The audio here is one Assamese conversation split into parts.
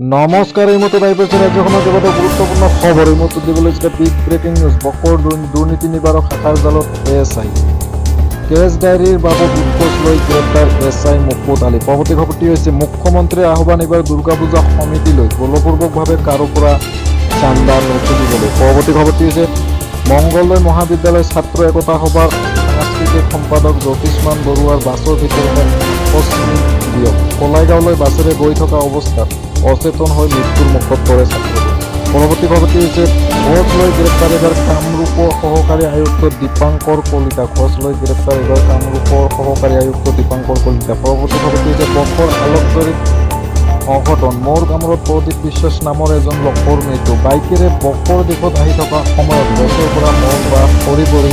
নমস্কাৰ, এই মুহূৰ্তত আহি পৰিছে ৰাজ্যখনৰ কেইবাটাও গুৰুত্বপূৰ্ণ খবৰ। এই মুহূৰ্তত দিবলৈ লৈছে বিগ ব্ৰেকিং নিউজ। বকৰ দুৰ্নীতি নিবাৰক শাখাৰ জালত এ এছ I. Cash ডায়েৰীৰ বাবদ উৎকোচ লৈ গ্ৰেপ্তাৰ এছ I Mukut Ali. পৰৱৰ্তী খবৰটি হৈছে মুখ্যমন্ত্ৰীৰ আহ্বান এইবাৰ দুৰ্গা পূজা সমিতিলৈ বলপূৰ্বকভাৱে কাৰো পৰা চান্দা নুতুলিবলৈ। পৰৱৰ্তী খবৰটি হৈছে মংগলদৈ মহাবিদ্যালয় ছাত্ৰ একতা সভাৰ সাংস্কৃতিক সম্পাদক জ্যোতিষ্মান বৰুৱাৰ বাছৰ ভিতৰতে আকস্মিক বিয়োগ। কলাইগাঁৱলৈ বাছেৰে গৈ থকা অৱস্থাত অচেতন হৈ মৃত্যুৰ মুখত পৰে ছাত্ৰজন। পৰৱৰ্তী খবৰটি হৈছে ঘোচ লৈ গ্ৰেপ্তাৰ এইবাৰ কামৰূপৰ সহকাৰী আয়ুক্ত দীপাংকৰ কলিতা। ঘোচ লৈ গ্ৰেপ্তাৰ এইবাৰ কামৰূপৰ সহকাৰী আয়ুক্ত দীপাংকৰ কলিতা। পৰৱৰ্তী খবৰটি হৈছে বকৰ আলোকজৰীত অঘটন। মৌৰ কামোৰত প্ৰদীপ বিশ্বাস নামৰ এজন লোকৰ মৃত্যু। বাইকেৰে বকৰ দিশত আহি থকা সময়ত গছৰ পৰা মৌৰ বাহ সৰি পৰি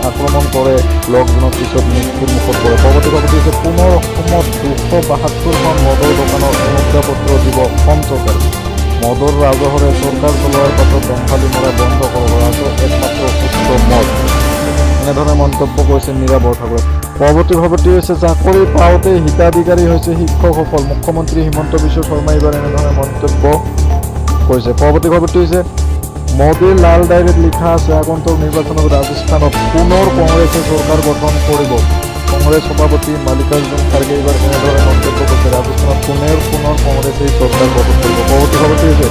আক্ৰমণ কৰে লোকজনক, পিছত মৃত্যুৰ মুখত পৰে। পৰৱৰ্তী খবৰটি হৈছে পুনৰ অসমত 272খন মদৰ দোকানৰ অনুজ্ঞাপত্ৰ দিব অসম চৰকাৰে। মদৰ ৰাজহৰে চৰকাৰ চলোৱাৰ পাছত দম্ভালি মৰা বন্ধ কৰক, ৰাজহ একমাত্ৰ উৎস মদ, এনেধৰণে মন্তব্য কৰিছে মীৰা বৰঠাকুৰে। পৰৱৰ্তী খবৰটি হৈছে চাকৰি পাওঁতে হিতাধিকাৰী হৈছে শিক্ষকসকল। মুখ্যমন্ত্ৰী হিমন্ত বিশ্ব শৰ্মাই এইবাৰ এনেধৰণে মন্তব্য কৰিছে। পৰৱৰ্তী খবৰটি হৈছে মোদীৰ লাল ডায়েৰীত লিখা আছে আগন্তুক নিৰ্বাচনত ৰাজস্থানত পুনৰ কংগ্ৰেছে চৰকাৰ গঠন কৰিব। কংগ্ৰেছ সভাপতি মাল্লিকাৰ্জুন খাৰ্গে এইবাৰ এনেদৰে মন্তব্য কৰিছে। ৰাজস্থানত পুনৰ পুনৰ কংগ্ৰেছেই চৰকাৰ গঠন কৰিব। পৰৱৰ্তী খবৰটি হৈছে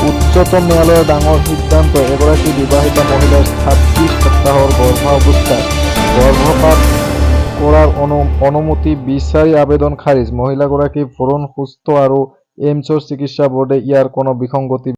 উচ্চতম ন্যায়ালয়ৰ ডাঙৰ সিদ্ধান্ত। এগৰাকী বিবাহিতা মহিলাৰ 26 সপ্তাহৰ গৰ্ভাৱস্থাত গৰ্ভপাত কৰাৰ অনুমতি বিচাৰি আবেদন খাৰিজ। মহিলাগৰাকীৰ ভ্ৰূণ সুস্থ আৰু এইমছৰ চিকিৎসা বোৰ্ডে ইয়াৰ কোনো বিসংগতি